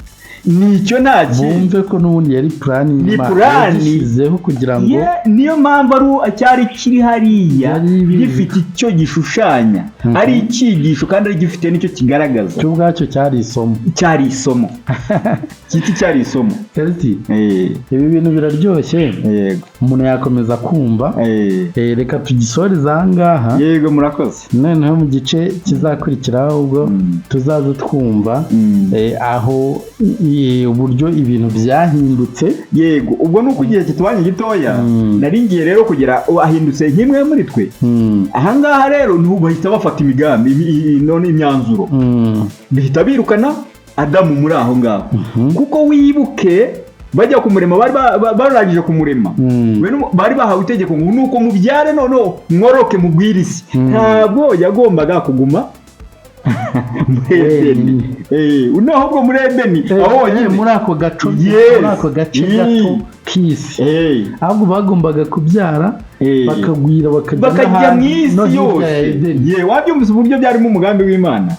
Speaker 2: Nicyo nta
Speaker 1: bumve ko n'ubundi yari plani y'Imana yashyizeho kugira ngo,
Speaker 2: niyo mpamvu ari cyari kiri hariya gifite icyo gishushanya, ari icyigisho kandi ari gifite nicyo kigaragaza,
Speaker 1: cyo ubwacyo cyari isomo,
Speaker 2: cyari isomo. Giti cyari isomo.
Speaker 1: Ibi bintu biraryoshye, umuntu yakomeza kumva. Reka tugisoreze aha ngaha.
Speaker 2: Yego, murakoze.
Speaker 1: Noneho mu gice kizakurikiraho ubwo tuzaza twumva aho uburyo ibintu byahindutse.
Speaker 2: Yego, ubwo nuko igihe kitubanye gitoya, nari ngiye rero kugera ahindutse nk'imwe muri twe. Ahangaha rero niho bahita bafata imigambi none imyanzuro, bihita birukana Adamu muri aho ngaho. Kuko wibuke bajya kumurema bari barangije kumurema, bari bahawe itegeko ngo nuko mubyare noneho mworoke mugwire isi. Ntabwo yagombaga kuguma muri Edeni. Ahubwo muri Edeni aho nyine
Speaker 1: muri ako gace, muri ako gace gato k'isi, ahubwo bagombaga kubyara bakagwira
Speaker 2: bakajya mu isi yose. Wabyumvise uburyo byarimo umugambi w'Imana.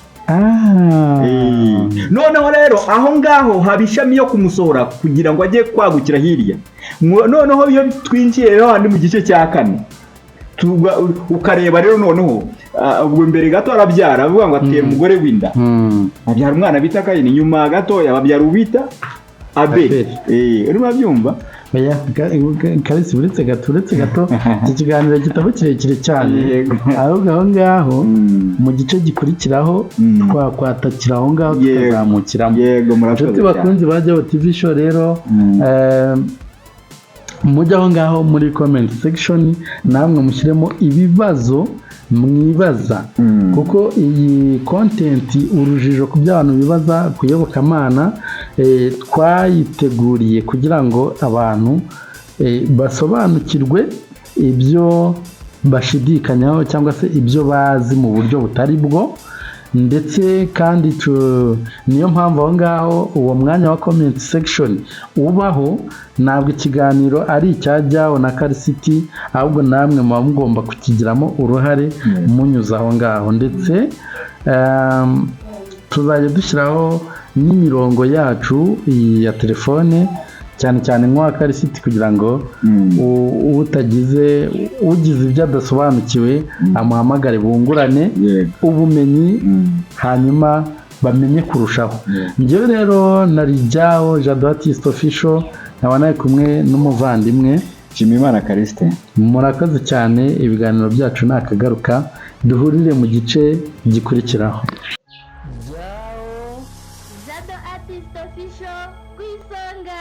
Speaker 2: Noneho rero aho ngaho haba ishami yo kumusohora kugira ngo ajye kwagukira hirya. Noneho iyo twinjiye rero handi mu gice cya 4 ukareba rero noneho ubwo mbere gato arabyara avuga ngo atera umugore w'inda, abyara umwana bita Kayini, nyuma gato yababyara ubita Abeli. Urimo urabyumva?
Speaker 1: Kalisi uretse gato iki kiganiro kitaba kirekire cyane, ahubwo aho ngaho mu gice gikurikiraho twakwatakira aho ngaho tukazamukiramo. Inshuti bakunzi ba Jabo TV show rero, mujye aho ngaho muri comment section namwe mushyiremo ibibazo mwibaza, kuko iyi content urujijo ku by'abantu bibaza ku iyobokamana twayiteguriye kugira ngo abantu basobanukirwe ibyo bashidikanyaho cyangwa se ibyo bazi mu buryo butari bwo. Ndetse kandi niyo mpamvu aho ngaho uwo mwanya wa comment section ubaho. Ntabwo ikiganiro ari icyajyaho na Karisiti, ahubwo namwe muba mugomba kukigiramo uruhare munyuze aho ngaho. Ndetse tuzajya dushyiraho n'imirongo yacu ya telefone, cyane cyane nk'uwa Karisiti, kugira ngo utagize, ugize ibyo adasobanukiwe amuhamagare bungurane ubumenyi, hanyuma bamenye kurushaho. Njyewe rero narijyaho Jado Artist Official, nkaba nari kumwe n'umuvandimwe
Speaker 2: Nshimiyimana Callixte.
Speaker 1: Murakoze cyane, ibiganiro byacu ni akagaruka, duhurire mu gice gikurikiraho.
Speaker 3: Jado Artist Official ku isonga.